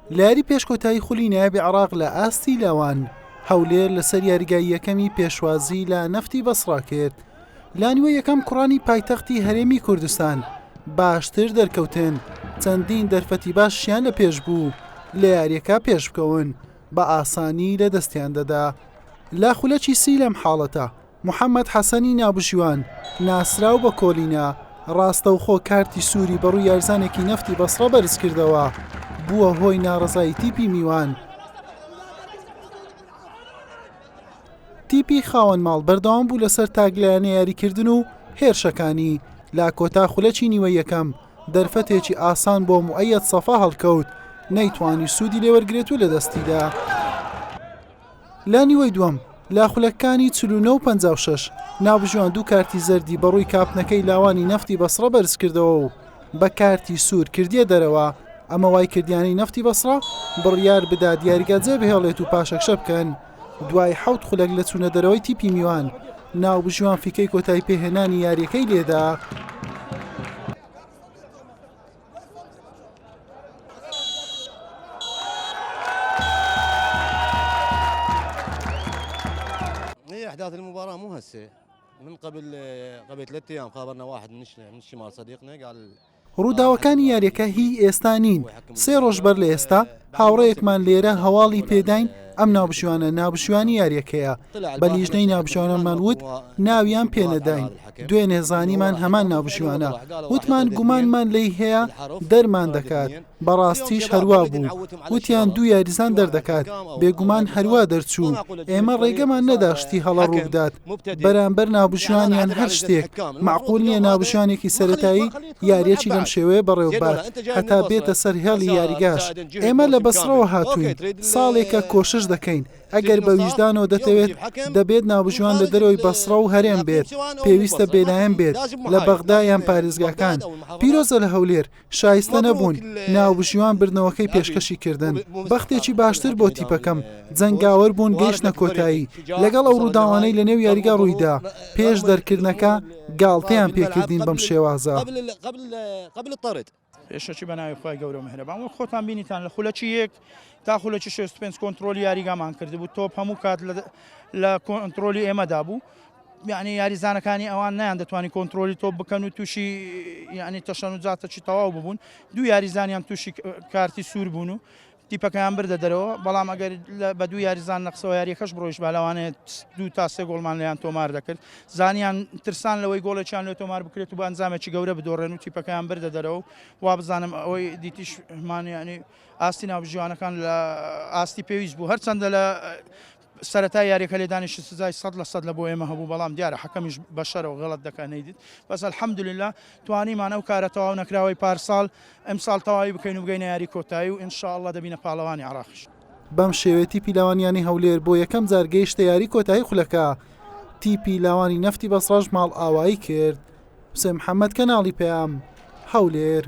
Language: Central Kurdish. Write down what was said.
لە یاری پێش کۆتایی خولی نایابی عێراق لە ئاستی لاوان، هەولێر لەسەر یاریگای یەکەمی پێشوازی لە نەفتی بەسڕا کرد. لە نیوەی یەکەم کوڕانی پایتەختی هەرێمی کوردستان باشتر دەرکەوتن، چەندین دەرفەتی باشیان لە پێش بوو لە یاریەکە پێشبکەون، بە ئاسانی لە دەستیان دەدا. لە خولەکی سی لەم حاڵەتە محەمەد حەسەنی ناوبژیوان، ناسراو بە کۆلینا، ڕاستەوخۆ کارتی سووری بەڕووی یاریزانێکی نەفتی بەسڕە بەرزکردەوە، بووە هۆی ناڕەزایی تیپی میوان. تیپی خاوەن ماڵ بەردەوام بوو لەسەر تاکلایەنە یاریکردن و هێرشەکانی، لە کۆتا خولەکی نیوەی یەکەم دەرفەتێکی ئاسان بۆ موئەیەد سەفا هەڵکەوت، نەیتوانی سوودی لێوەرگرێت و لەدەستیدا. لە نیوەی دووەم لە خولەکانی 49 و 56 ناوبژیوان دوو کارتی زەردی بەڕووی کاپتنەکەی لاوانی نەفتی بەسڕە بەرزکردەوە و بە کارتی سوور کردیە دەرەوە، ئەمە وای کرد یانەی نەفتی بەسڕە بڕیار بدات یاریگا جێبهێڵێت و پاشەکشە بکەن. دوای حەوت خولەک لە چوونە دەرەوەی تیپی میوان، ناوبژیوان فیکەی کۆتایی پێهێنانی یارییەکەی لێدا. احداث المباراه مو هسه من قبل قبل ثلاث ايام خابرنا واحد من الشمال صديقنا قال ڕووداوەکانی یاریەکە هی ئێستا نین، سێ ڕۆژ بەر لە ئێستا هاوڕێیەکمان لێرە هەواڵی پێداین ئەم ناوبژیوانە ناوبژیوانی یاریەکەیە، بە لیژنەی ناوبژیوانانمان وت ناویان پێنەداین، دوێنێ زانیمان هەمان ناوبژیوانە، وتمان گومانمان لێی هەیە دەرمان دەکات، بەڕاستیش هەروا بوو، وتیان دوو یاریزان دەردەکات، بێگومان هەروا دەرچوو، ئێمە ڕێگەمان نەدا شتی هەڵە ڕووبدات بەرامبەر ناوبژیوان یان هەر شتێک، مەعقول نییە ناوبژیوانێکی سەرەتایی یارییەکی لەم شێوەیە بەڕێوەببات هەتا بێتە سەر هێڵی یاریگاش، ئێمە لە بەسڕەوە هاتووین، ساڵێکە کۆشش دەکەین، ئەگەر بە ویژدانەوە دەتەوێت، دەبێت ناوبژیوان لە دەرەوەی بەسڕە و هەرێم بێت، پێویستە بێلایەن بێت لە بەغدا یان پارێزگاکان، پیرۆزە لە هەولێر، شایستە نەبوون، ناوبژیوان بردنەوەکەی پێشکەشی کردن، بەختێکی باشتر بۆ تیپەکەم، جەنگاوەر بوون گەیشتنە کۆتایی، لەگەڵ ئەو رووداوانەی لەنێو یاریگا روویدا، پێش دەرکردنەکە گاڵتەیان پێکردین بەم شێوازە. پێشەکی بە ناوی خوای گەورە و میهرەبان وەک خۆتان بینیتان لە خولەکی یەک تا خولەکی 65 کۆنترۆلی یاریگامان کردبوو تۆپ هەموو کات لە کۆنترۆلی ئێمەدا بوو یعنی یاریزانەکانی ئەوان نیان دەتوانانی کۆنترۆلی تۆپ بکەن و تووشی یعنی تەشەنوجاتەکی تەواو ببوون دوو یاریزانیان تووشی کارتی سوور بوون و تیپەکەیان بردە دەرەوە، بەڵام ئەگەر بە دوو یاریزان نەقسەوە یارییەکەش بڕۆیشت با لەوانەیە دوو تا سێ گۆڵمان لێیان تۆمار دەکرد. زانیان ترسان لەوەی گۆڵێکیان لێ تۆمار بکرێت و بە ئەنجامێکی گەورە بدۆڕێن و تیپەکەیان بردە دەرەوە و وابزانم ئەوەی دیتیشمان یانی ئاستی ناوبژیوانەکان لە ئاستی پێویست بوو هەرچەندە لە سەرەتای یاریەکە لێدانێکی سزای 100% لە بۆ ئێمە هەبوو بەڵام دیارە حەکەمیش بەشەرە و غەڵەت دەکا نەیدیت بەس الحمدللە توانیمان ئەو کارە تەواو نەکراوەی پارساڵ ئەمساڵ تەواوی بکەین و بگەینە یاری کۆتایی و ان شاء اللە دەبینە پاڵەوانی عێراقیش. بەم شێوەیە تیپی لاوانی یانەی هەولێر بۆ یەکەم جار گەیشتە یاری کۆتایی خولەکە، تیپی لاوانی نەفتی بەسڕەش ماڵئاوایی کرد. حوسێن محەمەد، کەناڵی پەیام، هەولێر.